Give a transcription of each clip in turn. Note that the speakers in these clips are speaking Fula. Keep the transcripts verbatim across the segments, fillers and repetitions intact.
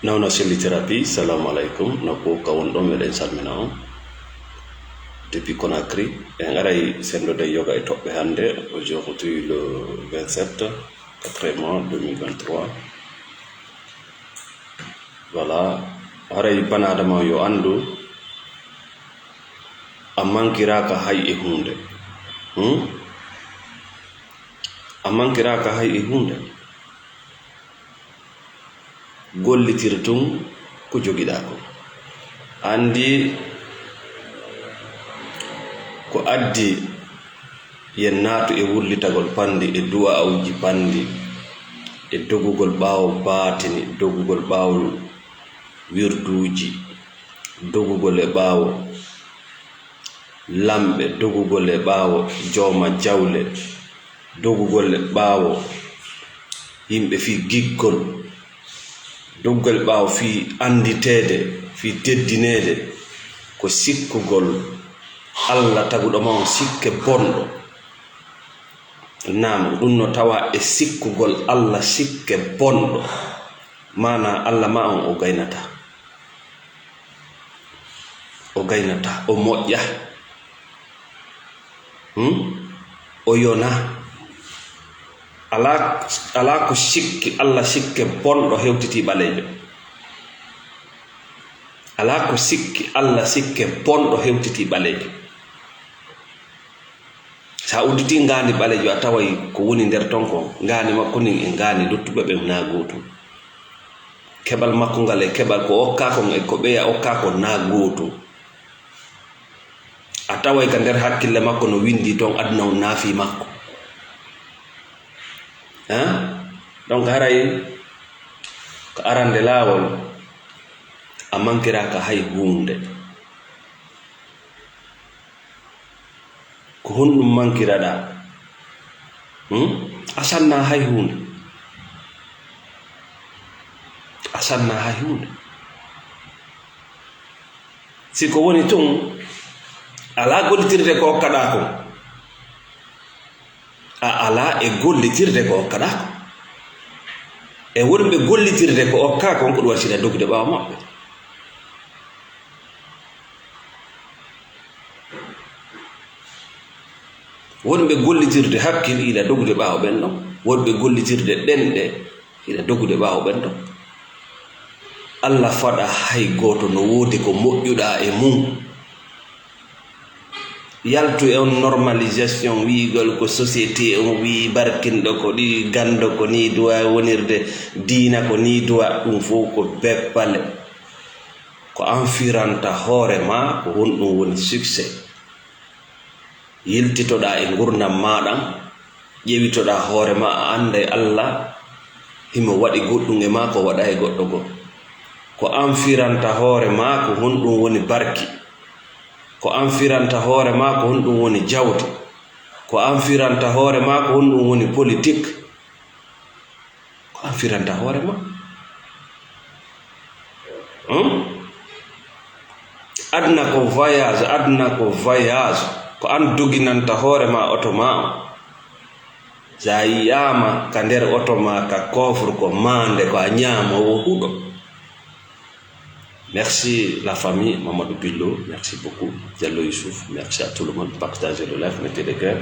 Nawna Selli Thérapie, salamu aleykum. Nokku ka won ɗo, meɗen salmina on. Depuis Conakry, en aray sendude yoga e toɓɓe hannde. Aujourd'hui, le vingt-sept, quatre mois, deux mille vingt-trois. Voilà. Haray banadama yo anndu, a mankiraaka hay e huunde. Hmm? A mankiraaka hay e huunde. Gollitir tun ko jogiɗaa kon. Anndi ko addi yen naatu e wullitagol panndi, e du'aawuuji panndi, e dogugol ɓaawo baatini, dogugol ɓaawo wirduuji, dogugol e ɓaawo lamɓe, dogugol e ɓaawo jooma jawle, dogugol e ɓaawo yimɓe fii giggol, dogugol e ɓaawo fii annditeede, fii teddineede, ko sikkugol Alla taguɗo ma on sikke bonɗo. Naam, ɗum no tawa e sikkugol Alla sikke bonɗo. Maanaa Alla ma on o gaynataa. O gaynataa, o moƴƴaa. Hmm? O yonaa. Alaa, alaa ko sikki Alla sikke bonɗo hewtitii ɓaleejo. Alaa ko sikki Alla sikke bonɗo hewtitii ɓaleejo. Sa udditii ngaandi ɓaleejo, a taway ko woni nder ton kon, ngaandi makko ndin e ngaandi luttuɓe ɓen naa gootum. Keɓal makko ngal e keɓal ko okkaa kon e ko ɓeya okkaa kon naa gootum. A taway ka nder hakkille makko no winndii ton aduna on naa fii makko. Hein? Donc haray ko arande laawol, a mankiraaka hay huunde. Ko honɗum mankiraɗaa? Hmm? A sannaa hay huunde. A sannaa hay huunde. Si ko woni tun, alaa gollitirde ko okkaɗaa kon. A alaa e gollitirde ko okkaɗaa kon. E wonɓe gollitirde ko okkaa kon, ko ɗum waɗi siɗa dogude ɓaawo maɓɓe. Wonɓe gollitirde hakkil ila dogude ɓaawo ɓen ɗon. Wonɓe gollitirde ɗenɗe ila dogude ɓaawo ɓen ɗon. Alla faɗa hay gooto no woodi ko moƴƴuɗaa e mum. Yaltu e on normalisation wi'igol ko société on wi'i barkinɗo ko ɗi ganndo ko nii duwa wonirde, diina ko nii duwa, ɗum fof ko beppale. Ko an firanta hoore maa ko honɗum woni succès. Yiltitoɗaa e ngurndan maa ɗan, ƴeewitoɗaa hoore maa, a annday Alla himo waɗi goɗɗum e maa ko waɗaa e goɗɗo goo. Ko an firanta hoore maa ko honɗum woni barki. Ko an firanta hoore maa ko honɗum woni jawdi. Ko an firanta hoore maa ko honɗum woni politik. Ko an firanta hoore ma. Hmm? Aduna ko voyage, aduna ko voyage. Ko an doginanta hoore ma oto ma on. Sa yiyaama ka nder oto ma ka coffre ko maande ko a ñaamoowo huɗo. Merci la famille Mamadou Billo, merci beaucoup Diallo Youssouf, merci à tout le monde, partagez le live, mettez des cœurs.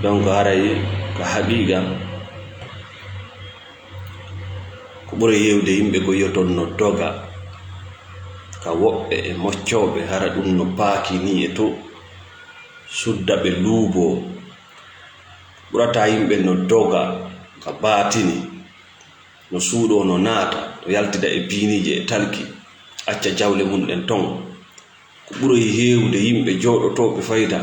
Donc haray ko haqiiqa ko ɓuri heewde yimɓe ko yiyoton no doga ka woɓɓe e moccooɓe, hara ɗum no paaki nii e to sudda ɓe luuboo. Ɓurata yimɓe no doga ka baatini. No suuɗoo, no naata, no yaltida e biiniije e talki, acca jawle mum ɗen ton. Ko ɓuroy heewde yimɓe jooɗotooɓe fayda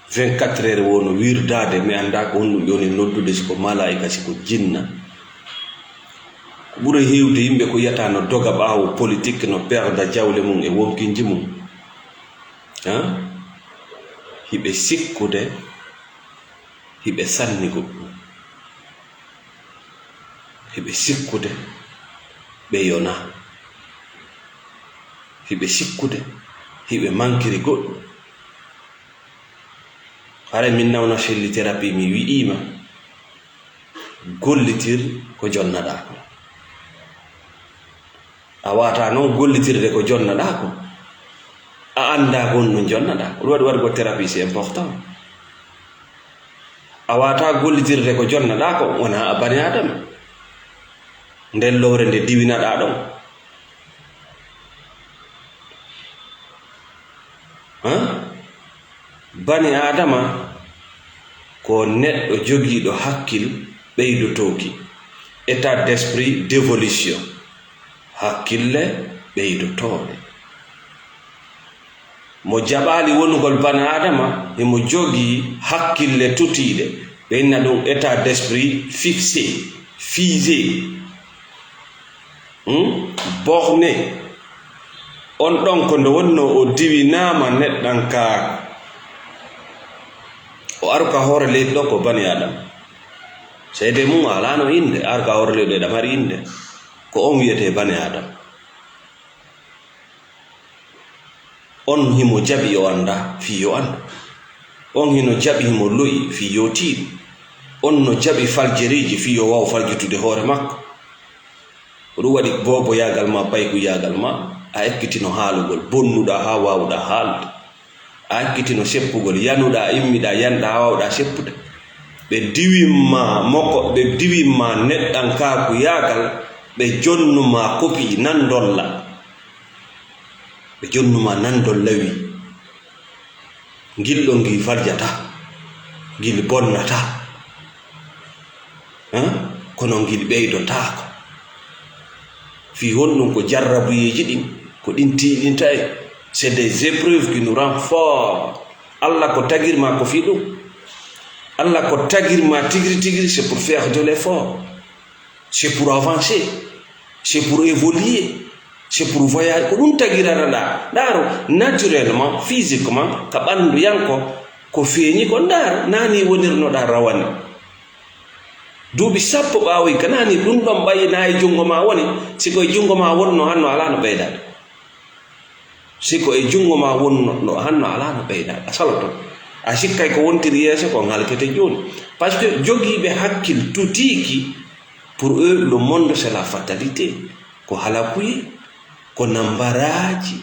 vingt-quatre heures woo no wirdaade, mi anndaa ko honɗum ɓe woni noddude, si ko malaa'ika, si ko jinna. Ko ɓuroy heewde yimɓe ko yiyata no doga ɓaawo politik, no perda jawle mum e wonkinji mum. Han? Hiɓe sikkude, hiɓe sanni goɗɗum. Hiɓe sikkude ɓe yonaa. Hiɓe sikkude hiɓe mankiri goɗɗum. Haray min nawna Shelly Therapy, mi wi'iima gollitir ko jonnaɗaa kon. A waawataa noon gollitirde ko jonnaɗaa ko. A anndaa ko honɗum jonnaɗaa. Ko ɗum waɗi waɗugol thérapie, c'est important. A waawataa gollitirde ko jonnaɗaa ko, wonaa a bani Aadama. Nden lowre nde diwinaɗaa ɗon. Hã? Bani Aadama ko neɗɗo jogiiɗo hakkil ɓeydotooki, état d'esprit d'évolution, hakkille ɓeydotooɗe. Mo jaɓaali wonugol bani Aadama, himo jogii hakkille tutiiɗe, ɓe inna ɗum état d'esprit fixé, figé. Hmm? Borné. On ɗon ko nde wonnoo o diwinaama neɗɗankaaku. O aru ka hoore leydi ɗo ko bani Aadama. Seede mum alaano innde, aru ka hoore leydi ɗo eɗa mari innde. Ko on wiyetee bani Aadama. On himo jaɓi o annda, fii yo anndu. On hino jaɓi himo lo'i, fii yo tiiɗu. On no jaɓi faljereeji, fii yo waaw faljitude hoore makko. Ko ɗum waɗi booboyaagal ma, paykuyaagal ma, a ekkitino haalugol, bonnuɗaa haa waawuɗaa haalde. A ekkitino seppugol, yanuɗaa, immiɗaa, yanɗaa haa waawɗaa seppude. Ɓe diwimma moko, ɓe diwimma neɗɗankaaku yaagal, ɓe jonnuma kopi nan dolla. Ɓe jonnuma nan dolla wi. Ngil ɗo ngil faljataa, ngil bonnataa. Hein? Kono ngil ɓeydotaako. Fii honɗum? Ko jarrabuyeeji ɗin, ko ɗin tiiɗinta en. C'est des épreuves qui nous rend forts. Allah ko tagirma ko fii ɗum. Allah ko tagirma tigri tigri, c'est pour faire de l'effort. C'est pour avancer. C'est pour évoluer. C'est pour voyager. Ko ɗum tagirata ɗa. Ndaaro, naturellement, physiquement, ka ɓanndu yanko, ko feeñi ko ndaaro, naa ni wonirnoɗa rawane. Duuɓi sappo ɓaawo hikka, naa ni ɗum ɗon ɓayi, naa e junngo ma woni. Si ko e junngo ma wonno hanno, alaa no ɓeydaade. Si ko e junngo ma wonno, no hanno, alaa no ɓeydaade. A saloto. A sikkay ko wontiri yeeso ko, on halkete jooni. Parce que jogiiɓe hakkil tutiiki, pour eux, le monde, c'est la fatalité. Ko halakuye, ko nambaraaji,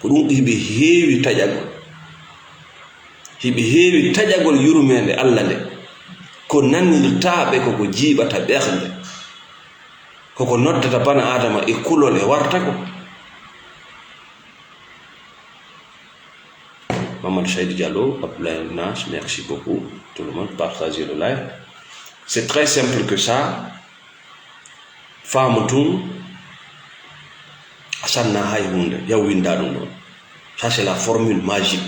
ko ɗum hiɓe heewi taƴagol. Hiɓe heewi taƴagol yurmeende Allah nde. Ko nanirtaa ɓe, ko ko jiiɓata ɓernde. Ko ko noddata bana Aadama e kulol e wartagol. Mamadou Saïd Diallo, Abdoulaye Nas, merci beaucoup. Tout le monde, partagez le live. C'est très simple que ça. Faamu tun, a sanna hay huunde, yaw winda ɗum ɗon. Ça, c'est la formule magique.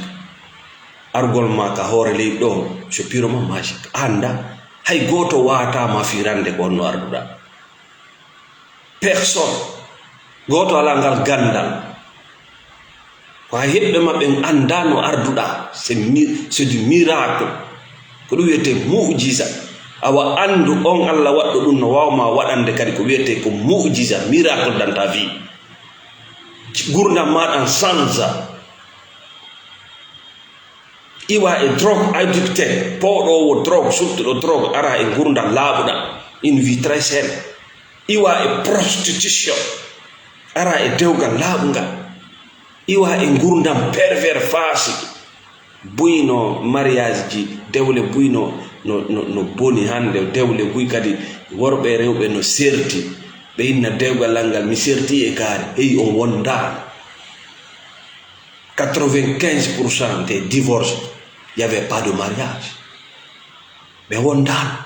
Argol ma ka hoore leydi ɗo, c'est purement magique. Annda, hay gooto waata ma firande ko honno arduɗa. Personne. Gooto alaa ngal ganndal. Ko hay heɓɓe maɓɓe en anndaa no arduɗaa. C'est mi-, c'est du miracle. Ko ɗum wiyetee mu'jiza. Awa anndu on Allah waɗɗo ɗum no waaw ma waɗande kadi ko wiyetee ko mu'jiza, miracle dans ta vie. Gurdam ma ɗan sanza. Iwa e drogue addicté, pooɗoowo drogue, suttuɗo drogue, ara e ngurdam laaɓuɗam, une vie très saine. Iwa e prostitution, ara e dewgal laaɓungal. Iwa e ngurdam pervers, faasiki. Buy no mariage ji, dewle buy no, no, no, no boni hannde, dewle buy kadi worɓe e rewɓe no serti. Ɓe inna dewgal ngal, mi serti e kaari, hey, on wondaano. Quatre-vingt-quinze pour cent des divorces, il y avait pas de mariage. Ɓe wondaano.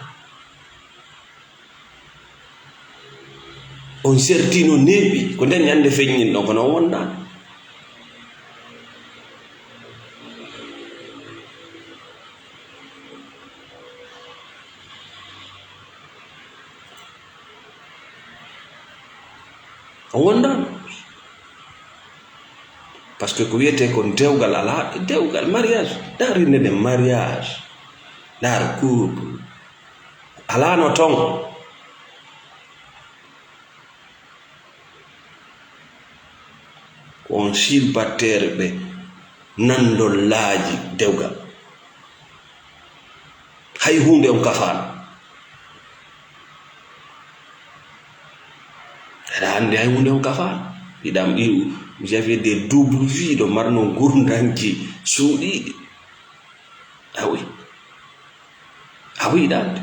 On sertino neeɓi, ko nden ñande feññin ɗon, kono on wondaano. On wondaano. Parce que ko wiyetee kon dewgal alaa, dewgal, mariage. Ndaar innde nden, mariage. Ndaar couple. Alaano ton. Ko on célibataire ɓe nandollaaji dewgal. Hay huunde on kafaano. Aɗa Annde hay huunde on kafaano. Hiɗa, vous avez des double vie, ɗo marno ngurndanji suuɗiiɗi. A oui. A oui, ɗaande.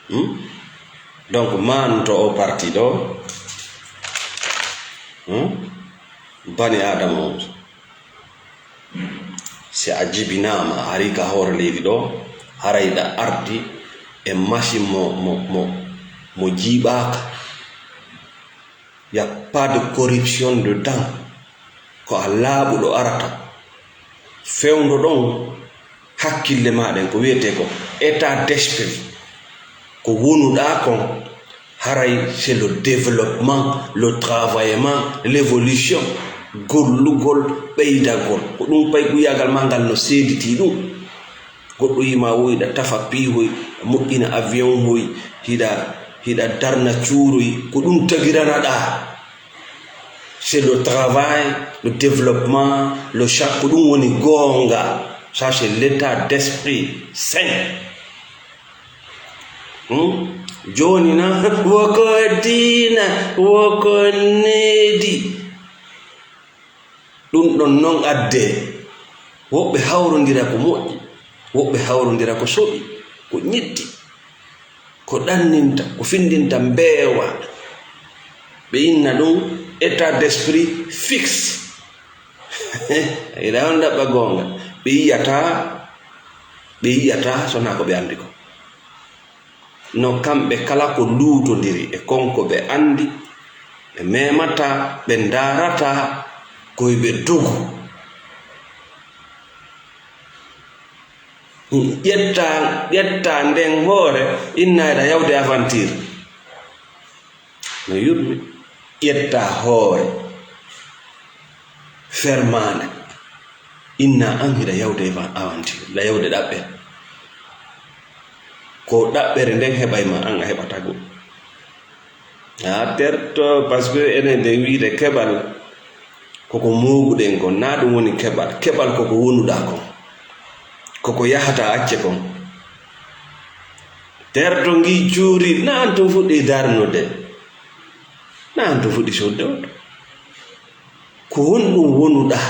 Hmm? Donc, man to o parti ɗo, hmm? Bani Adama on. Si a jibinaama, a ari ka hoore leydi ɗo, haray ɗa ardi e machine mo, mo, mo, mo jiiɓaaka. Y a pas de corruption dedans. Ko a laaɓuɗo arata. Fewndo ɗon hakkille maa ɗen, ko wiyetee ko état d'esprit. Ko wonuɗaa kon, haray c'est le développement, le travaillement, l'évolution. Gollugol, ɓeydagol. Ko ɗum payguyagal maa ngal no seeditii ɗum. Goɗɗo yima woy hiɗa tafa piihoy, moƴƴina avion hoy, hiɗa, hiɗa darna cuuroy, ko ɗum tagiranaɗaa. C'est le travail, le développement, le cha-, ko ɗum woni goonga. Ça, c'est l'état d'esprit sain. Hmm? Jooni na, woko diina, woko needi. Ɗum ɗon non addee. Woɓɓe hawrondira ko moƴƴi, woɓɓe hawrondira ko soɓi, ko ñiddi, ko ɗanninta, ko findinta mbeewa. Ɓe inna ɗum état d'esprit fixe. Ila on ɗaɓɓa goonga. Ɓe yi'ataa, ɓe yi'ataa sonaa ko ɓe anndi ko. No kamɓe kala ko luutondiri e kon ko ɓe anndi, ɓe meemataa, ɓe ndaarataa, koy ɓe dogu. Ƴetta, ƴetta nden hoore, inna eɗa yawde aventure. No yurmi, ƴetta hoore, fermaande, inna an hiɗa yawde eva-, aventure, hiɗa yawde ɗaɓɓere. Ko ɗaɓɓere nden heɓay ma, an a heɓata goo. A terto, parce que enen nden wiide keɓal, koko mooguɗen kon, na ɗum woni keɓal. Keɓal koko wonuɗaa kon, koko yahata acce kon. Terto ngi cuuri, na an tun fuɗɗi darnude, na an tun fuɗɗi sodde oto. Ko honɗum wonuɗaa?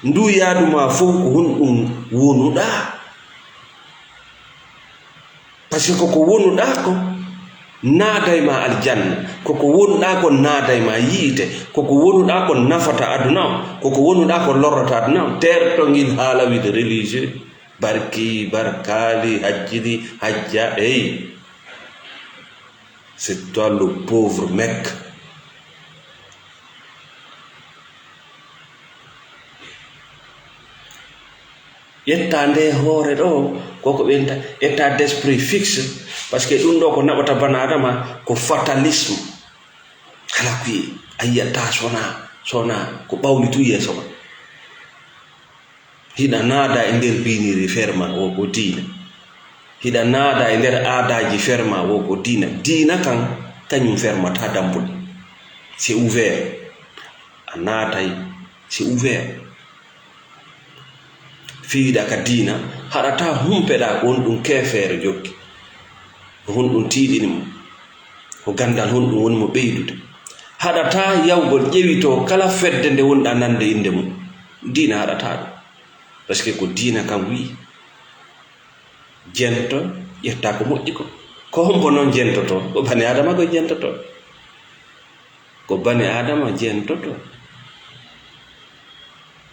Ndu yaadu maa fof, ko honɗum wonuɗaa? Parce que koko wonuɗaa ko naaday ma aljanna, koko wonuɗaa ko naaday ma yiite, koko wonuɗaa ko nafata aduna o, koko wonuɗaa ko lorrata aduna o. Terto ngin haala wiide religieux, barki, barkaali, hajjidi, hajja, ey. C'est toi le pauvre mec. Ƴetta nde hoore ɗo, koko ɓe wiyata état d'esprit fixe, parce que ɗum ɗo ko naɓata bana adama ko fatalisme. Kala ko yi-, a yiyata sona, sona ko ɓawli tun yeeso ma. Hiɗa naada e nder biiniri ferma wo ko diina. Hiɗa naada e nder aadaaji ferma wo ko diina. Diina kan, kañum fermata dambuɗe. C'est ouvert. A naatay, c'est ouvert. Fiiɗa ka diina, haɗata humpeɗa ko honɗum keefeero jokki. Ko honɗum tiiɗini mo. Ko ganndal honɗum woni mo ɓeydude. Haɗata yawgol ƴewitoo kala fedde nde wonɗa nande innde mum. Diina haɗata ɗum. Parce que ko diina kan wi'i. Jento, ƴetta ko moƴƴi ko. Ko hombo non jentoto? Ko bani Adama ko jentoto. Ko bani Adama jentoto.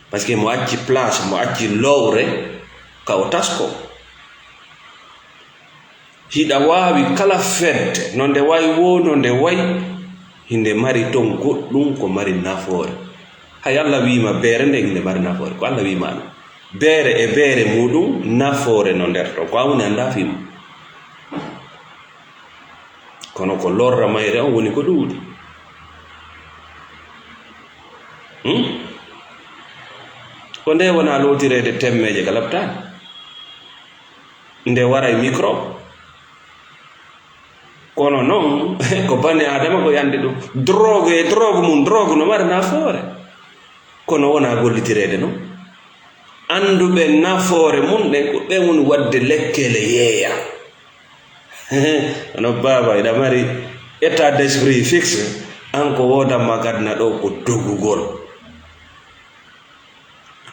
Parce que mo acci place, mo acci lowre, ka o tasko. Hiɗa waawi kala fedde, no nde wayi woo, no nde wayi, hinde mari ton goɗɗum ko mari nafoore. Hay Allah wiima beere nde hinde mari nafoore, ko Allah wiima ɗum. Beere e beere muɗum nafoore no nder ton, ko an woni annda fii mum. Kono ko lorra mayre on woni ko ɗuuɗi. Hmm? Ko nde wona lootireede temmeeje ka laptaani. Nde waray microbe. Kono non, ko bani Adama ko yande ɗum. Drogue e drogue mum, drogue no mari nafoore. Kono wona gollitireede non. Annduɓe nafoore mum ɗen, ko ɓen woni waɗde lekkele yeeya. Hono baaba, eɗa mari état d'esprit fixe, an ko woodanma gadna ɗo ko dogugol.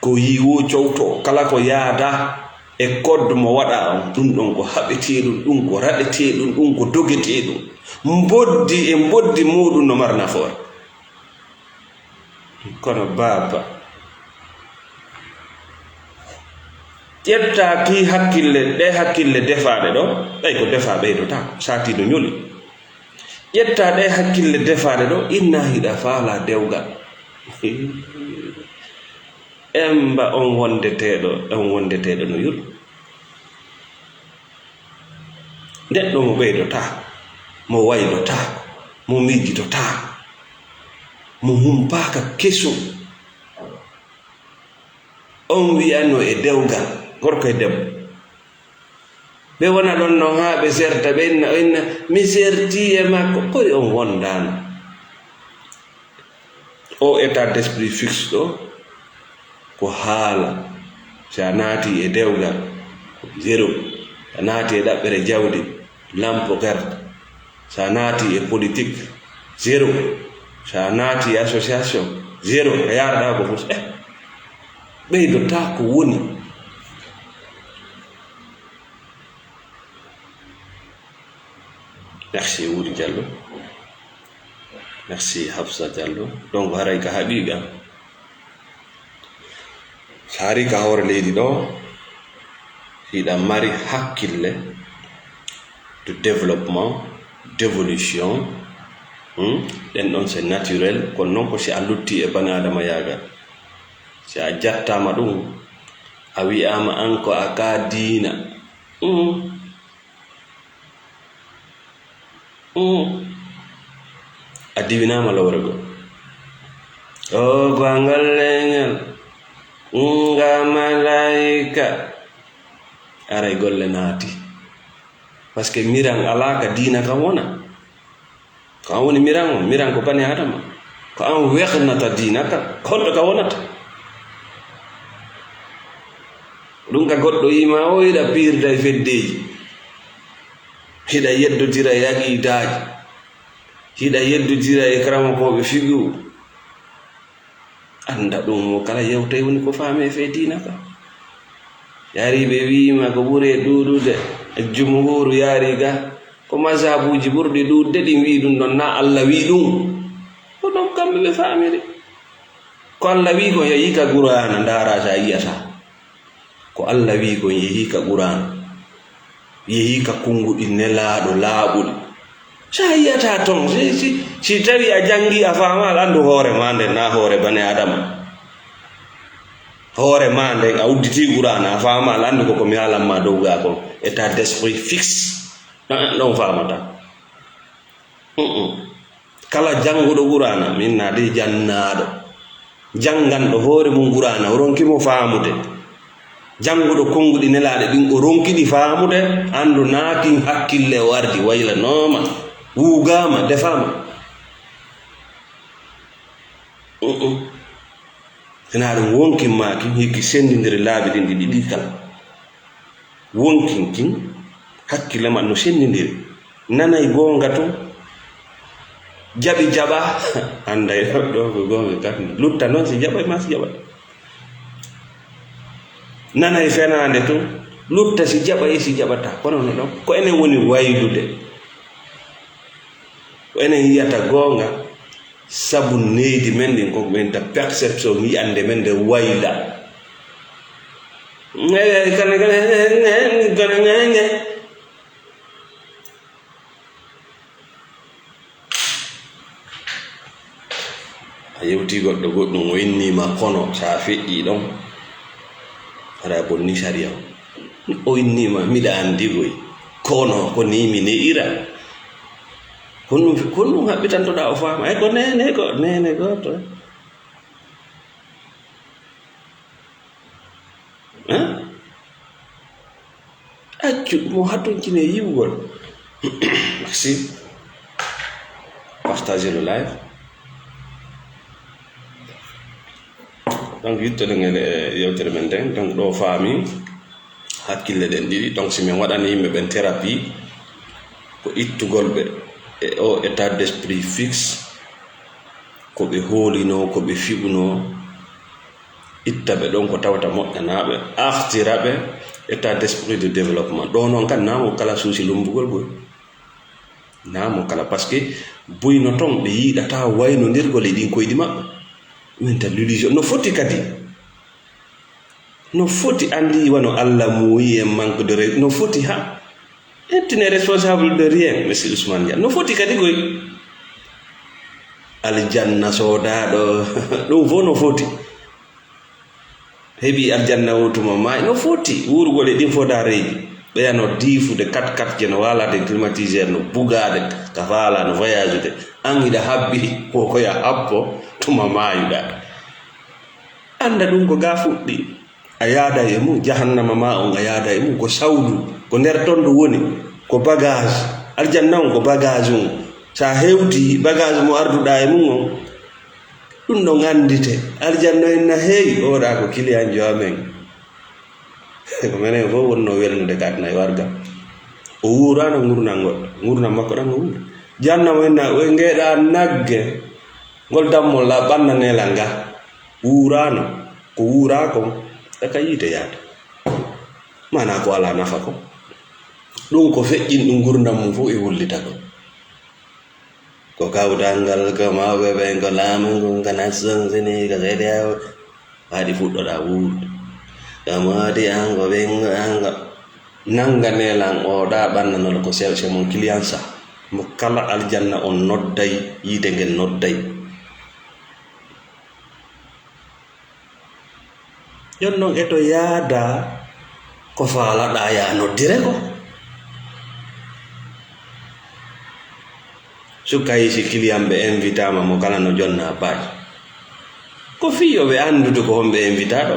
Ko yiwo cowto, kala ko yaada e code mo waɗa on, ɗum ɗon ko haɓeteeɗum, ɗum ko raɗeteeɗum, ɗum ko dogeteeɗum. Mboddi e mboddi muuɗum no mari nafoore. Kono baaba, ƴetta ki hakkille, ɗe hakkille defaaɗe ɗo, ɓay ko defaa ɓeydotaako, saati no ñoli. Ƴetta ɗe hakkille defaaɗe ɗo, inna hiɗa faala dewgal. Emba on wondeteeɗo, on wondeteeɗo no yuru. Neɗɗo mo ɓeydotaako, mo waylotaako, mo miijitotaako, mo humpaaka kesum. On wi'ano e dewgal, gorko e debbo. Ɓe wona ɗon non haa ɓe serta, ɓe inna, o inna, "Mi sertii e makko." Kori on wondaano. O état d'esprit fixe ɗo, ko haala. Si a naati e dewgal, zéro. A naati e ɗaɓɓere jawdi, lampe verte. Si a naati e politique, zéro. Si a naati e association, zéro. A yaaraɗaa ko fof. Eh, ɓeydotaa ko woni. Merci, Wuri Diallo. Merci, Hafsa Diallo. Donc, haray ka haqiiqa. So harii ka hoore leydi ɗo, hiɗa mari hakkille de développement, d'évolution, hmm? Ɗen ɗon c'est naturel, kono noon ko si a lutti e bani Aadama yaagal. Si a jattaama ɗum, a wi'aama an ko a ka diina. Hmm. Mm. A diwinaama lowre goo. O ko a ngol leñol. Nga malaika. Aray golle naati. Parce que miran alaa ka diina kan wona. Ko an woni miran on. Miran ko bani Adama. Ko an weqnata diina kan. Ko honɗo ka wonata? Ɗum ka goɗɗo yima o hiɗa piirda e feddeeji. Hiɗa yeddodira e aqiidaaji. Hiɗa yeddodira e karamokooɓe fiqhu. Annda ɗum mo kala yewtay woni ko faami e fee diina ka. Yaari ɓe wiima ko ɓuri e ɗuuɗude e jumhuuru yaari ga ko mazhabuuji ɓurɗi ɗuuɗde ɗin wii ɗum ɗon na Allah wii ɗum. Ko ɗon kamɓe ɓe faamiri. Ko Allah wii ko yehi ka Qur'aana ndaara sa yiyata. Ko Allah wii kon yehii ka Qur'aana, yehii ka konnguɗi Nelaaɗo laaɓuɗi. So a yiyataa ton, si, si, si tawii a janngii, a faamaa, aɗa anndu hoore maa nden, naa hoore bani Aadama. Hoore maa nden, a udditii Qur'aana, a faamaa, aɗa anndu ko ko mi haalan maa dow gaa kon. État d'esprit fixe. Ɗon, ɗon faamataa. Mm-mm. Kala jannguɗo Qur'aana, min naa de jannaaɗo. Jannganɗo hoore mum Qur'aana, o ronki mo faamude. Jannguɗo konnguɗi Nelaaɗo ɗin, o ronki ɗi faamude, anndu naa kin hakkille o ardi, waylanooma, wuugaama, defaama. Mm-mm. Sinaa ɗum wonkin maa kin, hikki senndindiri laabi ɗin ɗiɗi ɗi kala. Wonkin kin, hakkille man no senndindiri. Nanay goonga tun, jaɓi jaɓa, annday ɗo ko goonga kan. Lutta noon si jaɓay maa si jaɓay. Nanay fenaande tun, lutta si jaɓay si jaɓataa. Kono no ɗon, ko enen woni waylude. Ko enen yiyata goonga. Sabu neydi men ndin, ko men ta perception yiyannde men nde wayla. A yewtii goɗɗo goɗɗum, o innii ma kono, so a feƴƴii ɗon, aɗa bonni sariya o. O innii ma, miɗa anndi koy, kono ko nii mi ne'ira. Ko ɗum, ko ɗum haɓɓitantoɗaa o faama. Ay, ko neene, ko neene gooto. Hein? Accu mo hatoncine yiwgol. Merci. Partagez le live. Donc, yettude ngel e yewtere men nden, donc, ɗo faami hakkille ɗen ɗiɗi. Donc, si min waɗani yimɓe ɓen thérapie, ko ittugol ɓe e o état d'esprit fixe, ko ɓe hoolinoo, ko ɓe fiɓunoo, itta ɓe ɗon ko tawata moƴƴanaaɓe, artira ɓe état d'esprit de développement. Ɗo noon kan, naamo kala suusi lumbugol boy. Naamo kala, parce que boy no ton ɓe yiɗata waynondirgol e ɗin koyɗi maɓɓe. Min tan l'illusion. No foti kadi. No foti, anndi wano Allah muuyi en manque de re-, no foti ha. Ette n'est responsable de rien, monsieur Ousmane Dia. No foti kadi koy. Aljanna soodaaɗo, ɗum fof no foti. Heɓi aljanna o tuma maayi, no foti. Wuurugol e ɗin fof da reeji. Ɓeya no diifude kat kat je, no waalade climatiseur, no bugaade ka faala, no voyage de. An hiɗa habbi ko koya happo tuma maayuɗa. Annda ɗum ko ga fuɗɗi. A yaada e mum, jahannama ma on a yaada e mum, ko sawdu, ko nder ton ɗum woni, ko bagage. Aljanna on ko bagage on. Sa hewti bagage mo arduɗa e mum on, ɗum ɗon anndite. Aljanna en na heewi, oɗa ko kiliyanjo amen. Ko menen fof wonno welnude ka aduna e warga. O wuurano ngurndan goɗɗo, ngurndan makko ɗan o wuuri. Jahannama en na, o ngeɗa nagge, ngol dammol la ɓanna nelal nga. Wuurano, ko wuura kon, e ka yiite yaade. Mana ko ala nafa ko. Ɗum ko feƴƴin ɗum ngurndan mum fof e wullita ɗum. Ko kawtal ngal, ko mawɓe ɓen, ko laamu ngun, ko Nations Unies, ko C D A O, haɗi fuɗɗoɗa wuurde. Ko moodi an, ko ɓen, an, ko nannga nelan o ɗa ɓannanol ko cherche mon client sa. Mo kala aljanna on nodday, yiite ngen nodday. Jon non e to yaada ko faalaɗa ya noddire ko. Sukka yi si client ɓe invitama mo kala no jonna paaji. Ko fii yo ɓe anndude ko honɓe invita ɗo.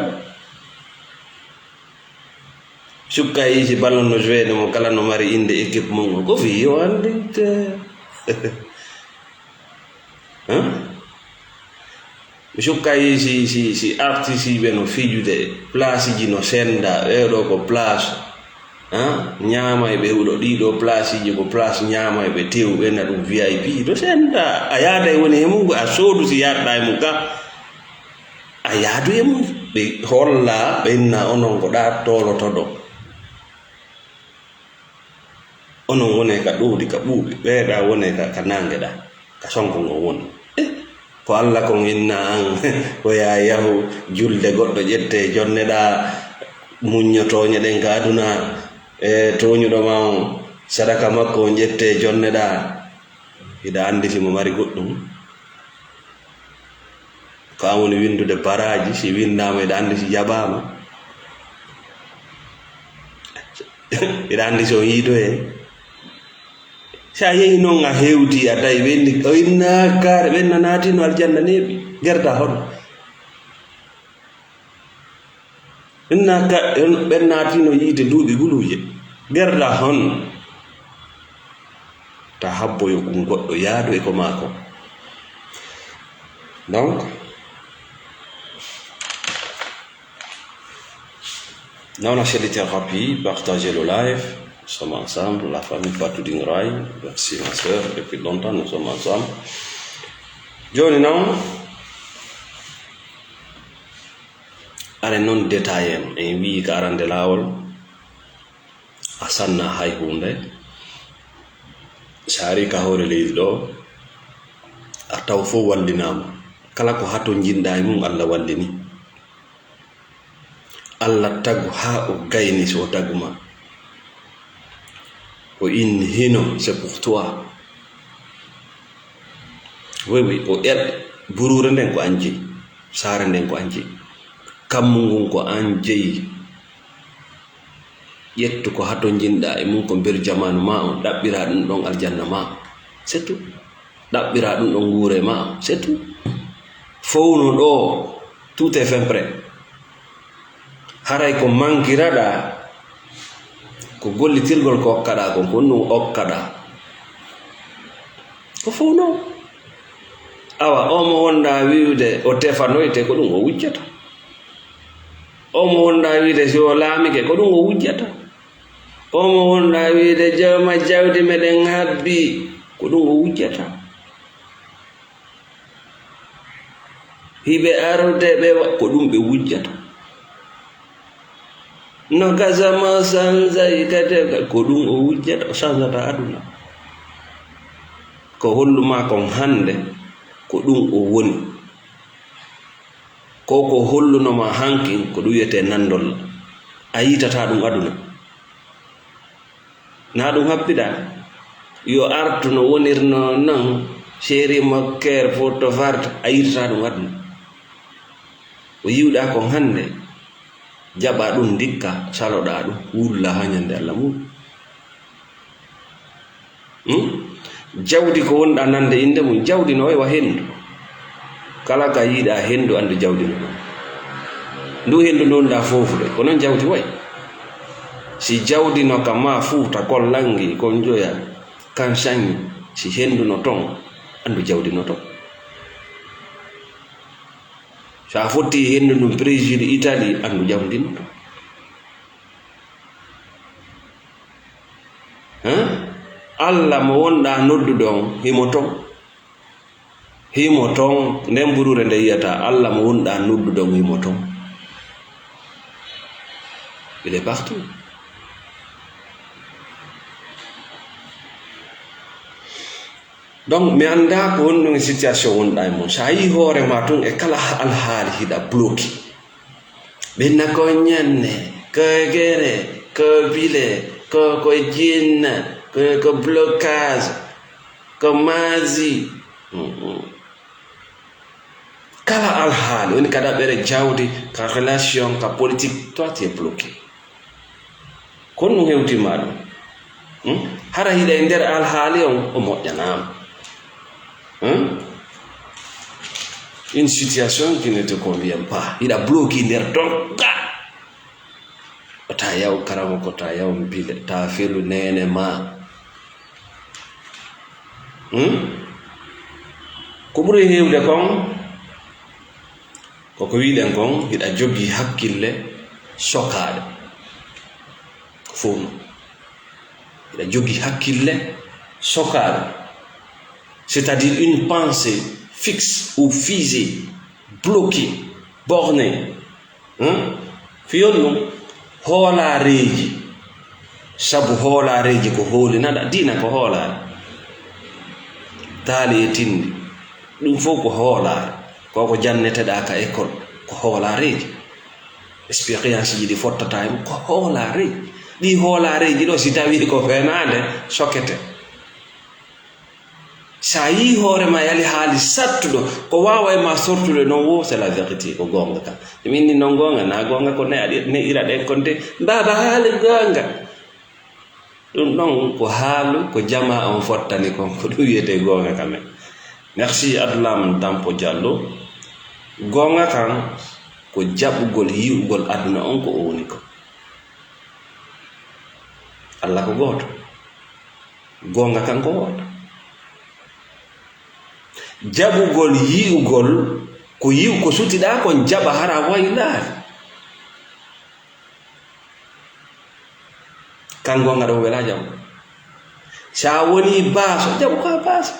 Sukka yi si ballon no joué mo kala no mari innde équipe mum. Ko fii yo anndinte. Hein? Mi sukka yi si, si, si artiste ɓe no fijude, place ji no senda, ɓe ɗo ko place, hein? Ñaama e ɓe huɗo, ɗiɗo place ji ko place ñaama e ɓe tew, ɓe na ɗum V I P, no senda. A yaada e woni e mum, a soodu si yaɗɗa e mum ka. A yaadu e mum, ɓe holla, ɓe inna onon ko ɗa tolotoɗo. Onon wone ka ɗowdi, ka ɓuuɓi, ɓeeɗa wone ka, ka nange ɗa, ka sonko ngon woni. Eh, ko Alla kon inna an, ko ya yahu julde goɗɗo ƴette jonne ɗa, muñño tooñe ɗen ka aduna, e tooñuɗo ma on, sadaka makko on ƴette jonne ɗa. Hiɗa anndi si mo mari goɗɗum? Ko an woni winndude baraaji, si winndaama, hiɗa anndi si jaɓaama. Hiɗa anndi si on yiitoyee. Si a yehi noon a hewti, a tawi ɓe inni, o inna kaare, ɓen na naatino aljanna neeɓi. Gerda hono. Inna ka, ɓen naatino yiite duuɓi guluuje. Gerda hon. Ta habboyo ɗum goɗɗo yaadu e ko maako. Donc, non, on a fait des thérapies, partagez le live. Nous sommes ensemble, la famille Fatou Dingray. Merci ma sœur, depuis longtemps nous sommes ensemble. Jooni noon, are noon détail en, en wii ka arande laawol, a sanna hay huunde. So a ari ka hoore leydi ɗo, a taw fof wallinaama. Kala ko hatonjinɗa e mum, Allah wallini. Allah tagu haa o gayni so o tagu ma. O inni hino, c'est pour toi. Oui, oui, o er, buruure nden ko an jeyi, saare nden ko an jeyi, kammu ngun ko an jeyi. Ƴettu ko hatonjinɗa e mum ko nder jamaanu ma on, ɗaɓɓira ɗum ɗon aljanna ma. C'est tout. Ɗaɓɓira ɗum ɗon nguure ma. C'est tout. Fowno ɗo, tout est fin prêt. Haray ko mankiraɗa, ko gollitirgol ko okkaɗa kon, ko ɗum okkaɗa. Ko fof noon. Awa, o mo wonɗa wi'ude o tefanoyte, ko ɗum o wujjata. Omo wonɗaa wiide si o laamike, ko ɗum o wujjata. Omo wonɗaa wiide jawma jawdi meɗen habbi, ko ɗum o wujjata. Hiɓe arde ɓe wa-, ko ɗum ɓe wujjata. No Casamance sanzay kadi, ko ɗum o wujjata, o sanzata aduna. Ko hollu maa kon hannde, ko ɗum o woni. Ko ko holluno ma hankin, ko ɗum wiyetee nanndol. A yiitataa ɗum aduna. Na ɗum happiɗaa. Yo artu no wonirno non, Chéri Mokker, Fotofart, a yiitataa ɗum aduna. O yiwɗaa kon hannde, jaɓaa ɗum ndikka, saloɗaa ɗum, wulla haa ñande Alla mum. Hmm? Jawdi ko wonɗaa nande innde mum, jawdi no wayi wa henndu. Kala ka yiiɗaa henndu, anndu jawdi no ɗum. Ndu henndu ndu wonɗaa foofude, ko noon jawdi wayi. Si jawdi no ka maa Fuuta, kon Lanngi, kon Joya, kan Sañi, si henndu no toon, anndu jawdi no toon. So a fotti henndu ndun Brésil, Italie, anndu jawdi no toon. Hein? Alla mo wonɗaa noddude on, himo toon. Himo toon, nden buruure nde yiyataa, Alla mo wonɗaa noddude on, himo toon. Il est partout. Donc, mi anndaa ko honɗum e situation wonɗaa e mum. So a yii hoore maa tun e kala alhaali hiɗa bloqué. Ɓe na ko ñanne, ko gere, ko bile, ko, ko jinna, ko, ko blocage, ko maasi. Mhm. Kala alhaali, woni ka ɗaɓɓere jawdi, ka relation, ka politique, toi, tu es bloqué. Ko honɗum hewti ma ɗum? Hmm? Hara hiɗa e nder alhaali on, o moƴƴanaama. Hmm? Une situation qui ne te convient pas. Hiɗa bloqué nder ton, ga. Ko ta yaw karamo, ko ta yaw mbile, ta felu neene ma. Hmm? Ko ɓuri heewde kon, ko ko wiɗen kon, hiɗa jogii hakkille sokaaɗe. Ko fof non. Hiɗa jogii hakkille sokaaɗe. C'est-à-dire une pensée fixe ou figée, bloquée, bornée. Hmm? Fiyon ɗum hoolaareeji, sabu hoolaareeji ko hoolinaɗa, diina ko hoolaare. Taali e tinndi, ɗum fof ko hoolaare. Ko ko janneteɗaa ka école, ko hoolaareeji. Expérience ji ɗi fottata e mum, ko hoolaareeji. Ɗi hoolaareeji ɗo, si tawii ko fenaande, sokete. Sa yii hoore ma yali haali sattuɗo, ko waawa e ma sortude noon wo, c'est la vérité, ko goonga ka. Min ni noon goonga, na goonga ko ne aɗi, ne ira ɗen kon de, baaba haali goonga. Ɗum ɗon ko haalu, ko jamaa on fottani kon, ko ɗum wiyetee goonga ka men. Merci Adlam Dampo Diallo. Goonga kan ko jaɓugol, yi'ugol aduna on ko o woni ko. Alla ko gooto. Goonga kan ko wooto. Jaɓugol, yi'ugol, ko yi'u, ko sutiɗaa kon jaɓa hara waylaari. Kan goonga ɗon welaa jaɓu. Sa woni baaso, jaɓu ka baaso.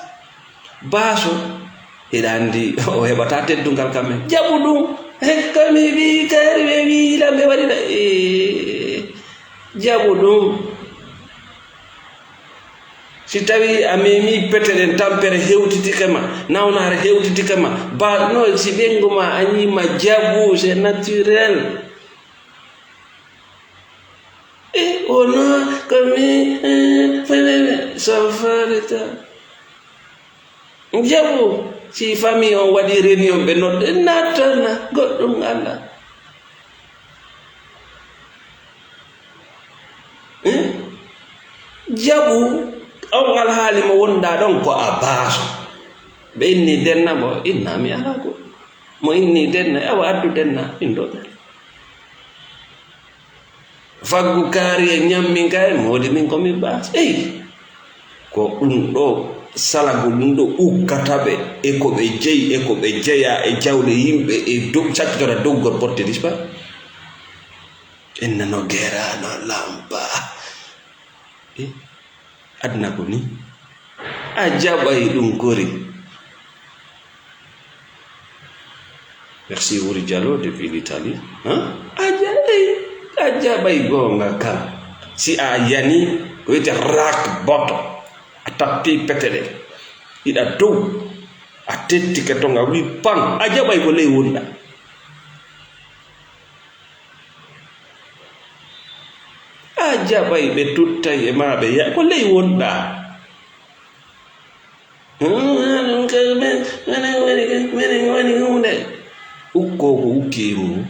Baaso, hiɗa anndi o heɓata teddungal kam en. Jaɓu ɗum. He, kami ɓii kari ɓe wiilan ɓe waɗiɗa. Ee, jaɓu ɗum. Si tawii a memi pete ɗen, tampere hewtitike ma, nawnaare hewtitike ma, ba, no, si ɓengu ma añii ma, jaɓu, c'est naturel. E, o no, ko mi, eh, fenene, so farita. Jaɓu, si famille on waɗi réunion, ɓe nodde, nattana, goɗɗum alaa. Eh? Jaɓu, on alhaali mo wonɗaa ɗon ko a baaso. Ɓe inni denna mo, inna mi alaa ko. Mo inni denna, awa addu denna, min ɗo. Faggu kaari e ñammi kay, moodi min ko min baas. Ey, ko ɗum ɗo salagol ɗum ɗo ukkata ɓe, e ko ɓe jeyi, e ko ɓe jeya, e jawle yimɓe, e dow, sakkitora dowgol porte disparu. Ɓen nano gera, no lampa. Eh, aduna ko ni. A jaɓay ɗum kori. Merci Wuri Diallo depuis l'Italie. Hein? A jaɓay, a jaɓay goonga kan. Si a yani, ko wiyete rock bottom. A tappi petele. Iɗa dow. A tettike ton, a wi pan. A jaɓay ko ley wonɗa. A jaɓay ɓe tuttay e ma ɓe ya-, ko ley wonɗa. Woni hunde. Ukko ko ukki e mum.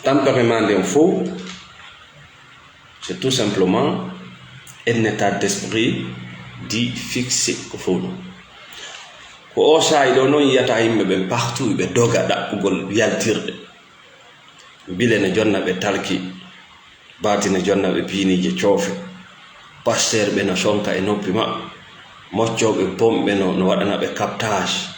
Tampere ma nden fow. C'est tout simplement un état d'esprit di fixé ko fow ɗum. Ko o saa'i ɗo noon yiyata yimɓe ɓen partout ɓe doga ɗaɓɓugol yaltirɗe. Bile ne jonna ɓe talki, baati ne jonna ɓe piiniije coofe. Pasteur ɓe no sonka e noppi maɓɓe. Moccooɓe bom ɓe no, no waɗana ɓe captage.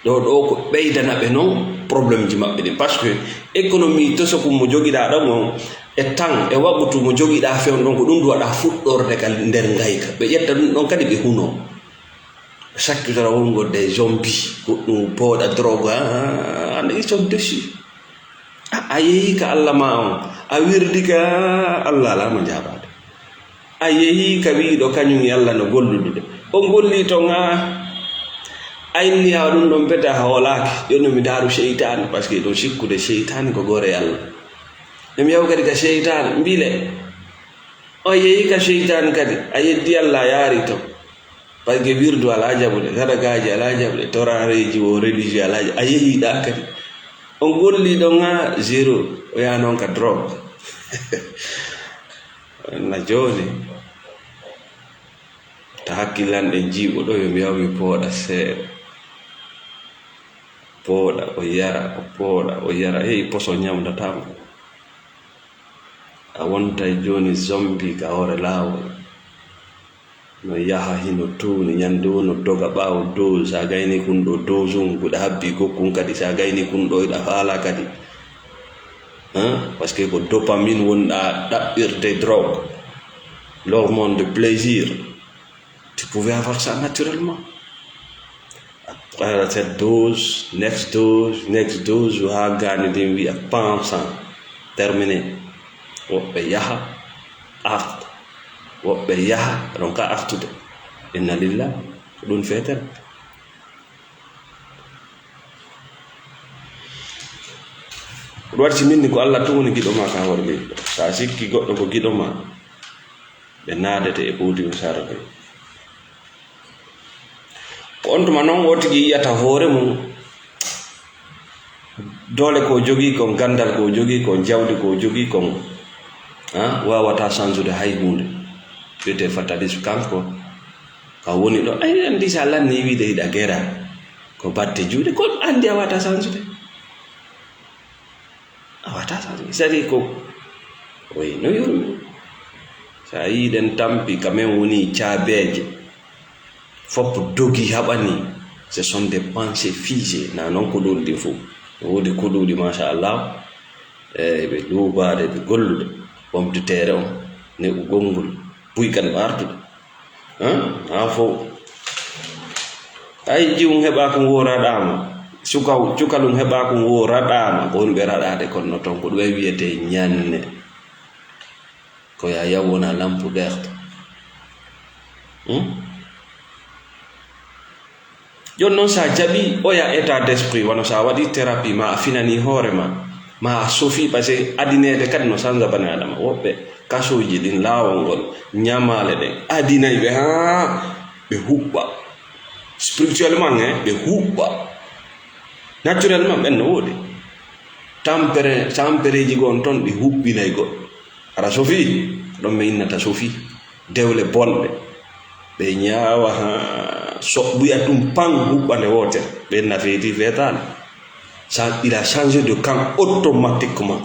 Ɗo, ɗo ko ɓeydana ɓe noon problème ji maɓɓe ɗin. Parce que économie tosoku mo jogiɗaa ɗon on, e temps, e waɓutu mo jogiɗaa fewn ɗon, ko ɗum ɗum waɗa fuɗɗorde ka nder ngayka. Ɓe ƴetta ɗum ɗon kadi ɓe hunoo. Ɓe sakkitora wongo des zombies, goɗɗum pooɗa drogue, ah, ah, ah, ils sont dessus. A, a yehi ka Allah ma on, a wirdi ka Allah, alaa mo jaabaade. A yehi ka wiiɗo kañum e Allah no gollude de. O golli ton, a, a inni a ɗum ɗon bete a hoolaaki. Jooni mi daaru seytaane, parce que ɗum sikkude seytaane ko gore Allah. Ɗum yaw kadi ka seytaane, mbile. O yehi ka seytaane kadi, a yeddi Allah, a yaari ton. Parce que wirdu alaa jaɓude, sadakaaji alaa jaɓude, torareeji wo religieux alaa jaɓude. A yehi ɗa kadi. On golli ɗon haa zéro, o yaha noon ka drogue. Na jooni, ta hakkillanɗe jiiɓo ɗo, yo mi yaw mi pooɗa seeɗa. Pooɗa, o yara, o pooɗa, o yara. Hey, poso ñamndataama. A wontay jooni zombie ka hoore laawol. No yaha hino tuuni, ñande wo no doga ɓaawo dose. Sa gayni kun ɗo dose un, kuɗa habbi gokkun kadi. Sa gayni kun ɗo, iɗa faala kadi. Hein? Parce que ko dopamine wonɗa ɗaɓɓirde drogue. L'hormone de plaisir. Tu pouvais avoir ça naturellement. Après cette dose, next dose, next dose, haa gaani ndin wi'a, "Pan sang, terminé." Woɓɓe yaha, arta. Woɓɓe yaha, ronka artude. Inna lillah, ko ɗum feetere. Ko ɗum waɗi si min ni ko Allah tun woni giɗo ma ka hoore leydi ɗo. Sa sikki goɗɗo ko giɗo ma, ɓe naadete e ɓowdi o sarde. Ko on tuma noon o tigi yiyata hoore mum, doole ko jogii kon, ganndal ko jogii kon, jawdi ko jogii kon, ah, waawata sansude hay huunde. Wiyetee fatalisme kanko, ka woni ɗo. Ay, anndi sa lanni wiide hiɗa gera, ko batte juuɗe, ko anndi a waawata sansude. A waawata sansude. Sadi ko, oyi, no yurmi. Sa yii ɗen tampi, ka men woni caabeeje. Fop dogi haɓani. Ce sont des pensées figées. Na noon ko ɗum ɗi fof. No woodi ko ɗum ɗi, machallah. E ɓe luubaade, ɓe gollude. Pomme de terre on, ne'u gonngol, buykan ɓe artude. Hein? Haa fof. Ay, jiwum heɓa kum wo raɗaama. Sukaw, cukalum heɓa kum wo raɗaama. Ko woni ɓe raɗaade kon no toon, ko ɗum e wiyetee ñanne. Ko ya yaw wona lampu ɗeerta. Hmm? Jooni noon, so a jaɓii oya état d'esprit, wano so a waɗii thérapie, ma a finanii hoore ma, ma a sofii, parce que adineede kadi no sansa bani Adama. Woɓɓe kasooji ɗin, laawol ngol, ñamaale ɗen, adinay ɓe haa ɓe huɓɓa. Spirituellement, eh, ɓe huɓɓa. Naturellement, ɓen no woodi. Tampere, tampereeji goo on ton, ɗi huɓɓinay goɗɗo. Hara sofii, ko ɗon ɓe innata sofii. Dewle bonɗe. Ɓe ñaawa haa soɓɓuya ɗum pan huɓɓa nde wootere. Ɓe inna feeti feetaani. Ça, il a changé de camp automatiquement.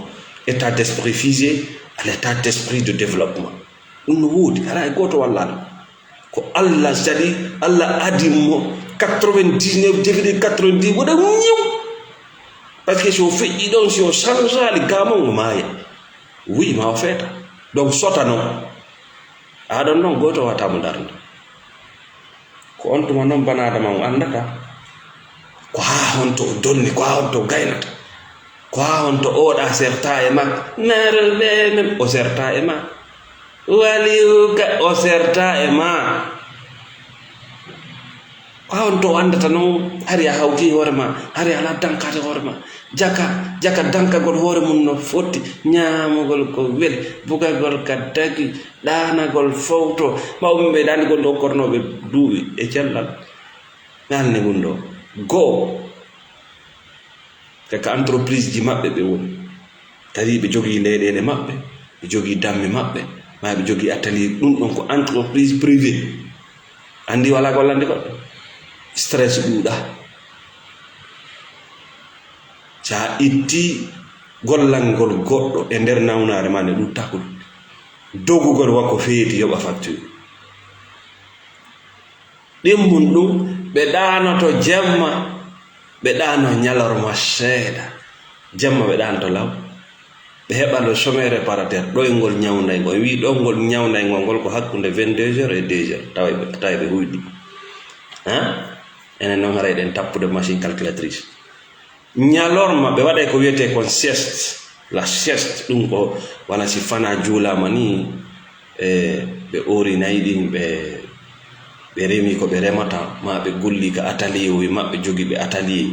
État d'esprit figé à l'état d'esprit de développement. Ɗum no woodi, hara e gooto wallaa ɗum. Ko Allah sadi, Allah adi mo quatre-vingt-dix-neuf virgule quatre-vingt-dix, waɗa ñiw. Parce que si o feƴƴi ɗon, si o sansaali gamon, o maaya. Oui, ma o feeta. Donc, sota non. Aɗon non, gooto wata mo darnde. Ko on tuma non bana Adama on anndata. Ko haa honto o donni, ko haa honto o gaynata. Ko haa honto oɗa serta e ma. Naro ɓe men, o serta e ma. Waliuka, o serta e ma. Ko haa honto o anndata non, hari a hawti hoore ma, hari a ala dankate hoore ma. Jaka, jaka dankagol hoore mum no foti, ñaamugol ko weli, bugagol ka dagi, ɗaanagol fowto. Mawɓe ɓe ɗaani gonɗo kornooɓe duuɓi e cellal. Ɓe anndi ɗum ɗo. Goo, ko ka entreprise ji maɓɓe ɓe woni. Tawi ɓe jogii leyɗeele maɓɓe, ɓe jogii damme maɓɓe, maa ɓe jogii atelier. Ɗum ɗon ko entreprise privée. Anndi wala gollande goɗɗo. Stress ɗuuɗa. Sa itti gollangol goɗɗo e nder nawnaare ma nde, ɗum takude. Dogugol wa ko feeti yoɓa facture. Ɗimmun ɗum, ɓe ɗaanoto jemma, ɓe ɗaano ñalorma seeɗa. Jemma ɓe ɗaanoto law. Ɓe heɓa le sommet réparateur, ɗoyngol ñawndayngol. En wii ɗoyngol ñawndayngol ngol ko hakkunde vingt-deux heures e deux heures. Tawa ɓe, tawa ɓe huyɗi. Hein? Enen noon haray ɗen tappude machine calculatrice. Ñalorma ɓe waɗay ko wiyetee kon sieste. La sieste, ɗum ko wala si fana juulaama ni, e, ɓe oori nayi ɗin, ɓe, ɓe remi ko ɓe remata, ma ɓe golli ka atelier o, maɓɓe jogi ɓe atelier.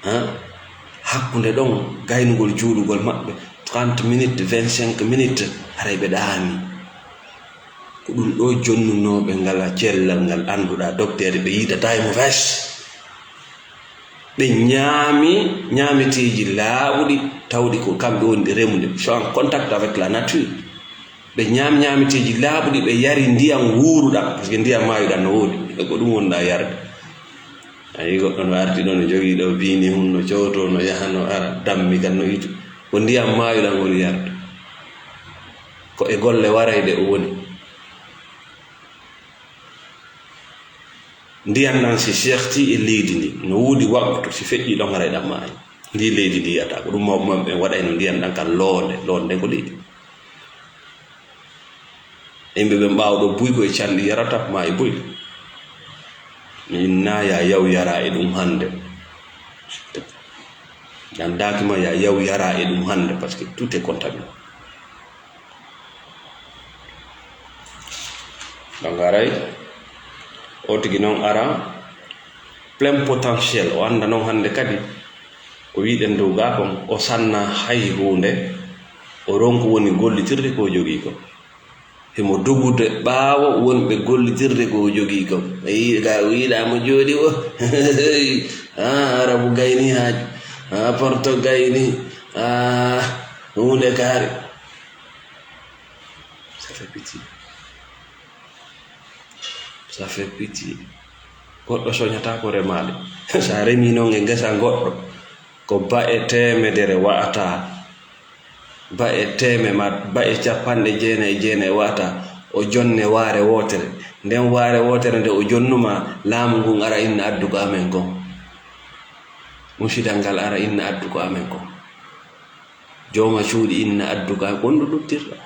Hein? Hakkunde ɗon, gaynugol juulugol maɓɓe, trente minutes, vingt-cinq minutes, haray ɓe ɗaani. Ko ɗum ɗo jonnunooɓe ngala cellal ngal annduɗaa, dokteer ɓe yiɗataa e mo fes. Ɓe ñaami ñaameteeji laaɓuɗi, tawɗi ko kamɓe woni ɗi remude, sont en contact avec la nature. Ɓe ñaami ñaameteeji laaɓuɗi, ɓe yari ndiyam wuuruɗam, parce que ndiyam maayuɗam no woodi, ko ɗum wonɗaa yarde. A yii goɗɗo no arti ɗo, no jogii ɗo biini mum, no cowto, no yaha, no ara, dammigal no itu. Ko ndiyam maayuɗam woni yarde. Ko e golle warayɗe o woni. Ndiyan nan si seehti e leydi ndi, no woodi waqtu si feƴƴi ɗon haray ɗam maayi. Ndi leydi ndi yiyata ko ɗum mawɓe maɓɓe ɓen waɗayno ndiyan ɗan kan loonde, loonde ko leydi. Yimɓe ɓen ɓaawo ɗo buy ko e canɗi yarata ma e buy. Mi inna ya yaw yara e ɗum hannde. Nan daaki ma ya yaw yara e ɗum hannde, parce que tout est contaminé. Donc haray, o tigi noon ara plein potentiel, o annda noon hannde kadi ko wiɗen dow gaa kon, o sanna hay huunde, o ronku woni gollitirde ko o jogii kon. Himo dogude ɓaawo wonɓe gollitirde ko o jogii kon. O yiɗa, o yiɗa mo jooɗi o. Ah, Arabu gayni haaju. Ah, Porto gayni. Ah, huunde kaari. Ça fait pitié. Ça fait pitié. Goɗɗo soñata ko remaade. Sa remi noon e ngesa goɗɗo, ko ba'e teemedere wa'ata. Ba'e teeme ma, ba'e capanɗe jeenayi e jeenayi wa'ata. O jonne waare wootere. Nden waare wootere nde o jonnuma, laamu ngun ara inna addu ko amen kon. Musidal ngal ara inna addu ko amen kon. Jooma cuuɗi inna addu ka, ko honɗum luttirɗa?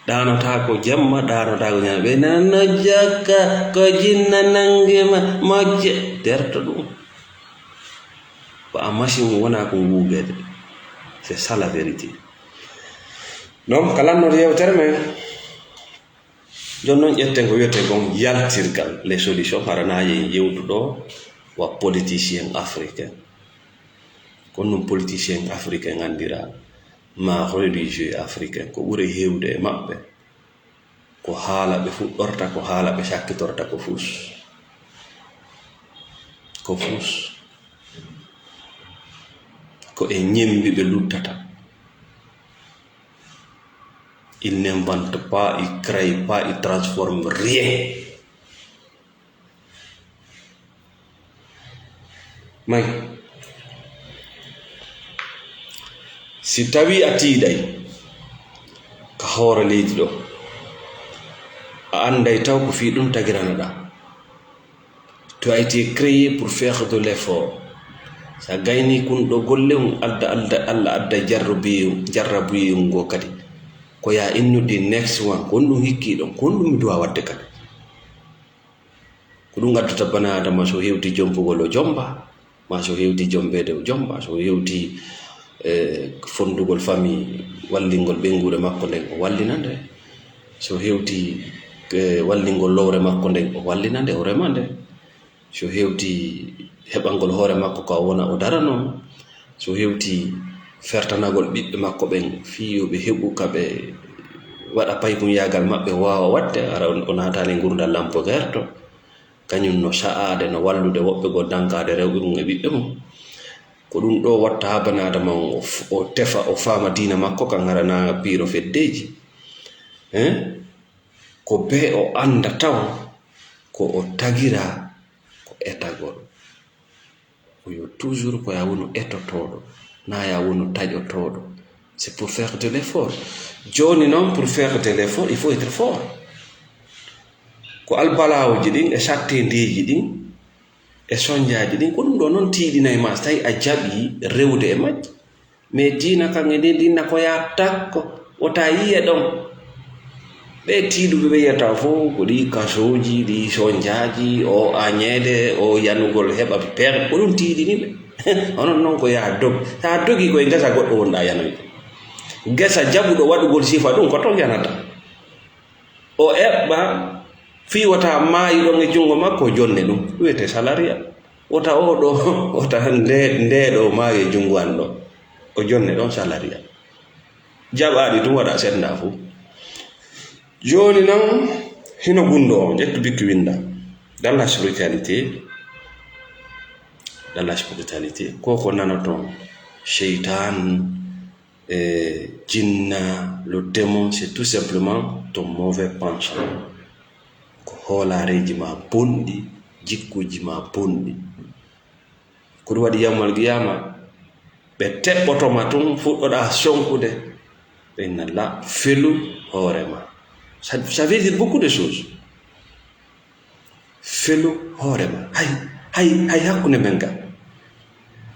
Ɗaanotaako jemma, ɗaanotaako ñande. Ɓe nana jakka, ko jinna nangi ma, mojje. Terto ɗum. Ko a machine wona ko nguugeede. C'est ça la vérité. Donc, ko lannoto yewtere men. Jooni noon, ƴetten ko wiyetee kon yaltirgal, les solutions, hara na en yewtu ɗo wa politicien africain. Ko ɗum politicien africain anndiraa, ma religieux africain, ko ɓuri heewde e maɓɓe, ko haala ɓe fuɗɗorta, ko haala ɓe sakkitorta, ko fus. Ko fus. Ko e ñemmbi ɓe luttata. Ils n'inventent pas, ils créent pas, ils transforment rien. May, si tawii a tiiɗay ka hoore leydi ɗo, a annday taw ko fii ɗum tagiranoɗaa. Tu as été créé pour faire de l'effort. So a gayni kun ɗo golle on, adda, adda, Allah adda jarrabuyum, jarrabuyum ngo kadi. Ko ya innude next one, ko honɗum hikki ɗon, ko honɗum mi duwa wadde kadi. Ko ɗum addata bana Adama so hewti jompugol o jomba, ma so hewti jombeede o jomba, so hewti, eh, fondugol famille, wallingol ɓeynguure makko nden o wallina nde. So hewti, eh, wallingol lowre makko nden o wallina nde, o rema nde. So hewti heɓangol hoore makko ko o wona o darano, so hewti fertanagol ɓiɓɓe makko ɓen fii yo ɓe heɓu ka ɓe waɗa paykunyaagal maɓɓe o waawa waɗde, hara o, o naataani ngurndan lampo gerto, kañum no sa'aade, no wallude woɓɓe goo dankaade rewɓe mum e ɓiɓɓe mum. Ko ɗum ɗo watta haa bana Adama on o f-, o tefa, o faama diina makko kan hara na piiro feddeeji. Hein? Ko bee o annda taw ko o tagira ko etagol. Ko yo toujours ko ya wonu etotooɗo, na ya wonu taƴotooɗo. C'est pour faire de l'effort. Jooni noon, pour faire de l'effort, il faut être fort. Ko albalaawoji ɗin e sattendeeji ɗin e sonjaaji ɗin, ko ɗum ɗo noon tiiɗinay ma so tawi a jaɓi rewde e majji. Mais diina kan e ndin, ɗin na ko yaa takko, wota yiye ɗon. Ɓe tiiɗuɓe ɓe yiyata fof ko ɗi kasooji, ɗi sonjaaji, o añeede, o yanugol heɓa peere, ko ɗum tiiɗini ɓe. Onon noon ko yaa dog. So a dogi koye ngesa goɗɗo wonɗa yanoyde. Ngesa jaɓuɗo waɗugol sifa ɗum, ko toon yanata. O eɓɓa fii wota maayi ɗon e junngo makko, o jonne ɗum. Ɗum wiyetee salariat. Wota oo ɗoo, wota nde, ndee ɗoo maayi e junngo an ɗoo. O jonne ɗon salariat. Jaɓaaɗi ɗum waɗa sennda fof. Jooni noon, hino gunndoo o, ƴettu bikki winnda. Dans la spiritualité, dans la spiritualité, ko ko nanoton, seytaan, e jinna, le démon, c'est tout simplement ton mauvais penchant. Ko hoolaareeji ma bonɗi, jikkuuji ma bonɗi. Ko ɗum waɗi yawmal qiyaama, ɓe teɓɓoto ma tun, fuɗɗoɗaa sonkude. Ɓe inna la, felu hoore ma. Ça, ça veut dire beaucoup de choses. Felu hoore ma. Hay, hay, hay hakkunde men ga.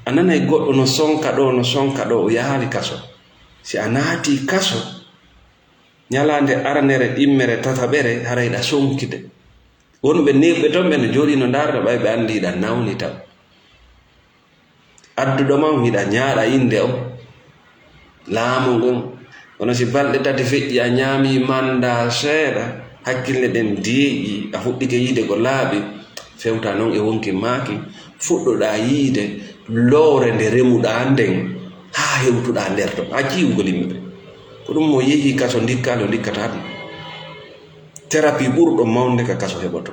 A nanay goɗɗo no sonka ɗo, no sonka ɗo, o yahaali kaso. Si a naati kaso, ñalaande aranere, ɗimmere, tataɓere, haray ɗa sonkide. Wonɓe neeɓɓe ton ɓe no jooɗii no ndaarata ɓay ɓe anndi hiɗa nawni taw. Adduɗo ma on hiɗa ñaaɗa innde on. Laamu ngun, kono si balɗe tati feƴƴi a ñaami manndaa seeɗa, hakkille ɗen deeƴi, a fuɗɗike yiide ko laaɓi, fewta non e wonki maaki, fuɗɗoɗaa yiide lowre nde remuɗaa nden haa hewtuɗaa nder ton. A accii yi'ugol yimɓe ɓe. Ko ɗum mo yehi kaso ndikkaa no ndikkataa ɗum. Terapi ɓurɗo mawnde ka kaso heɓoto.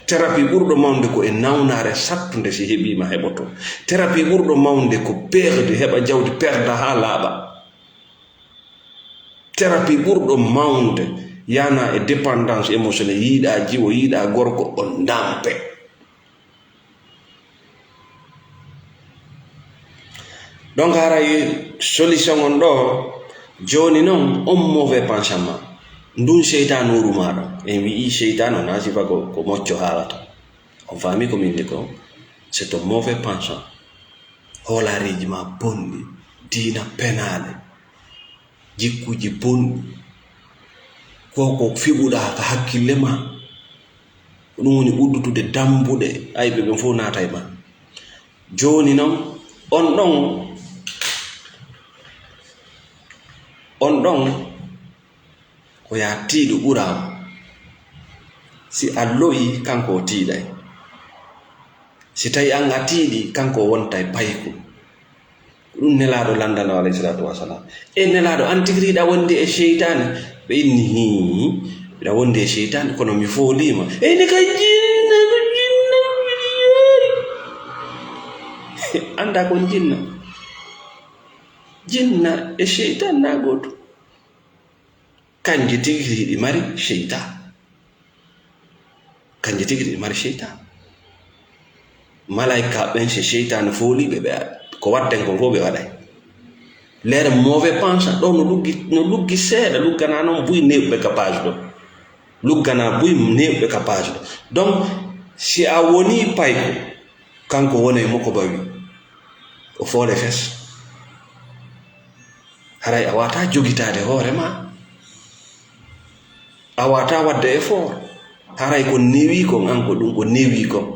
Terapi ɓurɗo mawnde ko e nawnaare sattunde si heɓiima heɓoto. Terapi ɓurɗo mawnde ko perde, heɓa jawdi perda haa laaɓa. Terapi ɓurɗo mawnde yana e dépendance émotionnelle, yiɗa jiwo, yiɗa gorko, o ndampe. Donc haray solution on ɗo, jooni noon, on mauvais penchant ma, ndun seytaane urumaa ɗo. En wi'i seytaane on, na sifa ko, ko mocco haalata. On faami ko min ni ko, c'est un mauvais penchant. Hoolaareeji ma bonɗi, diina penaale, jikkuuji bonɗi. Ko ko fiɓuɗaa ka hakkille ma. Ko ɗum woni uddutude dambuɗe, ayɓe ɓen fof naata e ma. Jooni noon, on ɗon, on ɗon, ko yaa tiiɗo ɓura on. Si a lo'i, kanko o tiiɗay. Si tawi an a tiiɗi, kanko o wontay payku. Ko ɗum Nelaaɗo lanndano, alayhi salaatu wa salaam. E Nelaaɗo, an tigi hiɗa wondi e seytaane? Ɓe inni, hii, miɗa wondi e seytaane, kono mi fooliima. E ni kay jinna, ko jinna, ko jinna. Annda kon jinna. Jinna e seytaane na gooto. Kanje tigi hiɗi mari seytaane. Kanje tigi hiɗi mari seytaane. Malaika ɓen, si seytaane fooli ɓe, ɓe, ko watten kon fof ɓe waɗay. Leer mauvais pensant ɗo no luggi, no luggi seeɗa, luggana noon buy neeɓuɓe ka page ɗo. Luggana buy neeɓuɓe ka page ɗo. Donc, si a woni payko, Kanko wonay moko bawi. O foole fes. Haray a wata jogitaade hoore ma. A wata wadde effort. Haray ko newi kon, an ko ɗum ko newi kon.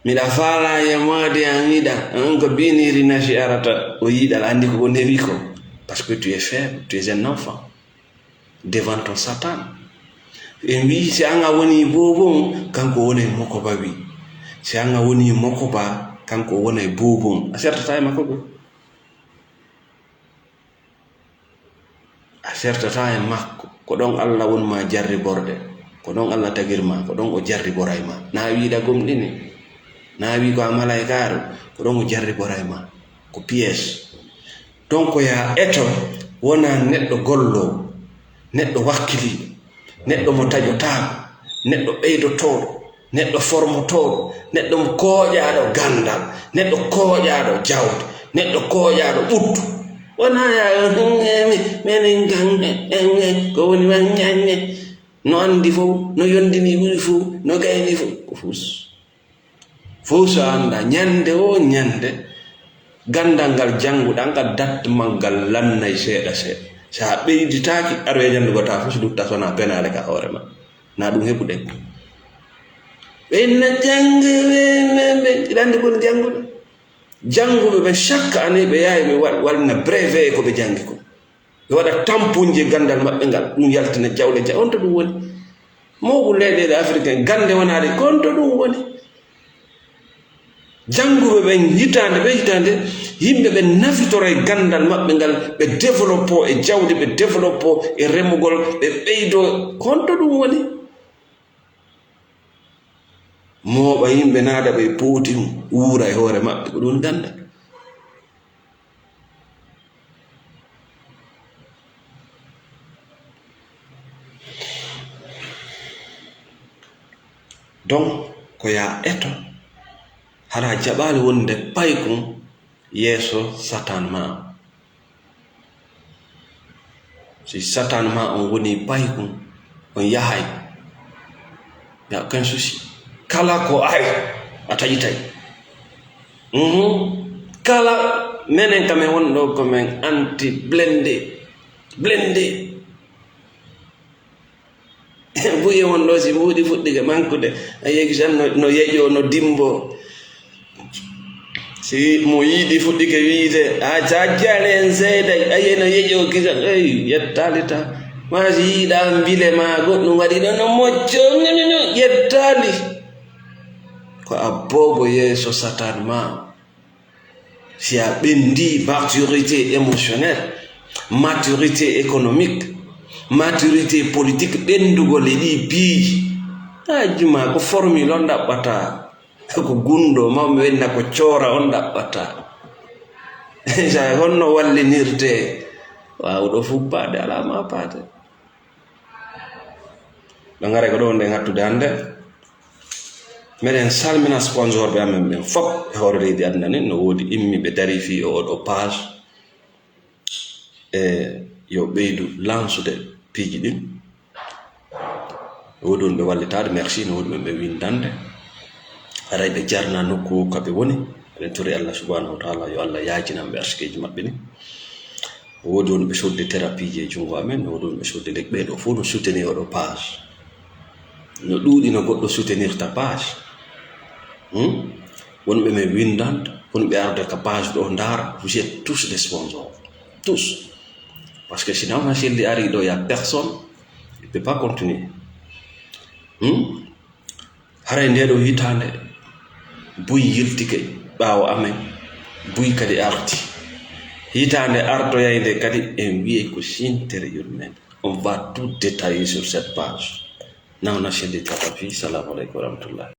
Miɗa faala e moodi an yiɗa, an ko biniri nasi arata, o yiɗa, a andi ko newi kon. Parce que tu es faible, tu es un enfant. Devant ton Satan. En wi si an a woni boobon, kanko woni moko bawi. Si an a woni moko ba, kanko woni boobon. A sertata e makko go. A sertata e makko. Ko ɗon Allah won ma jarriborde. Ko ɗon Allah tagir ma. Ko ɗon o jarriboray ma. Na wiɗa gomɗini. Na wi ko a malaykaaru. Ko ɗon o jarriboray ma. Ko piège. Donc, ya eto, wona neɗɗo gollo, neɗɗo wakkili, neɗɗo mo taƴotaako, neɗɗo ɓeydotooɗo, neɗɗo formotooɗo, neɗɗo mo kooƴaaɗo ganndal, neɗɗo kooƴaaɗo jawdi, neɗɗo kooƴaaɗo ɓuttu. Wona ya, menen kan, ko woni wan, no anndi fof, no yondini ɓuri fof, no gayni fof, ko fus. Fof so annda, ñande o ñande, ganndal ngal jannguɗaa ngal, dat maggal lannay seeɗa seeɗa. So a ɓeyditaaki, aroya ñande gota fof so lutta so wonaa penaale ka hoore ma. Na ɗum heɓuɗen. Ɓe na jannge, ɓe, ɓe, ɓe, iɗa anndi ko woni jannguɓe? Jannguɓe ɓe, chaque année ɓe yahay ɓe wa-, wallina brevet e ko ɓe janngi ko. Ɓe waɗa tamponji e ganndal maɓɓe ngal, ɗum yaltina jawle ja-, on to ɗum woni. Mawɓe leyɗeele Afrique en, gannde wonaade, ko on to ɗum woni. Jannguɓe ɓen hitaande, ɓe hitaande, yimɓe ɓen nafitoro e ganndal maɓɓe ngal, ɓe développoo e jawdi, ɓe développoo e remugol, ɓe ɓeydoo, ko on to ɗum woni. Mooɓa yimɓe naada ɓe e pootin, wuura e hoore maɓɓe, ko ɗum woni ganndal. Donc, ko ya eto, hara jaɓaali wonde paykun yeeso Satan ma. Si Satan ma on woni paykun, on yahay. Ya aucun souci. Kala ko ari, a taƴitay. Mhm. Kala menen ka men woni ɗo ko men anti blende. Blende. Buye won ɗo si mbuuɗi fuɗɗike mankude, a yeeji tan no, no yeƴo, no dimbo. Si mo yiɗi fuɗɗike wiide, a cajjale en seeɗa, a yi'e no yeƴo kisa, ey, yettaali ta. Ma si yiɗa mbile ma goɗɗum waɗi ɗo no mocco, no, no, no, yettaali. Ko a bobo yeeso Satan ma. Si a ɓendi maturité émotionnelle, maturité économique, maturité politique, ɓendugol e ɗi piiji. A juma ko formule on ɗaɓɓata. Ko gunɗo mawɓe wenna ko coora on ɗaɓɓata. Sa honno wallinirte? Waawuɗo fuppaade alaa ma paate. Ɗo ngare ko ɗo nden hattude hannde. Meɗen salmina sponsorɓe amen ɓen fof e hoore leydi aduna nin. No woodi immiɓe darii fii oo ɗoo page. E yo ɓeydu lansude piiji ɗin. No woodi wonɓe wallitaade, merci. No woodi ɓe windande. Haray ɓe jarna nokku ka ɓe woni. Eɗen tori Allah subhanahu wa ta'ala yo Allah yaajinan ɓe arsikeeji maɓɓe ni. Woodi wonɓe sodde thérapie ji e junngo amen, woodi wonɓe sodde lekki. Ɓee ɗoo fof no soutenir oɗo page. No ɗuuɗi no goɗɗo soutenirta page. Hmm? Wonɓe men windanta, wonɓe arde ka page ɗo ndaara, vous êtes tous des sponsors. Tous. Parce que si Nawna Selli ari ɗo, y a personne, il peut pas continuer. Hmm? Haray ndee ɗoo hitaande, buy yiltike ɓaawo amen, buy kadi arti. Hitaande artoyay nde kadi, en wiyay ko sintere yurmeende. On va tout détailler sur cette page. Nawna Selli Tatafi, salamu aleykum wa rahmatullah.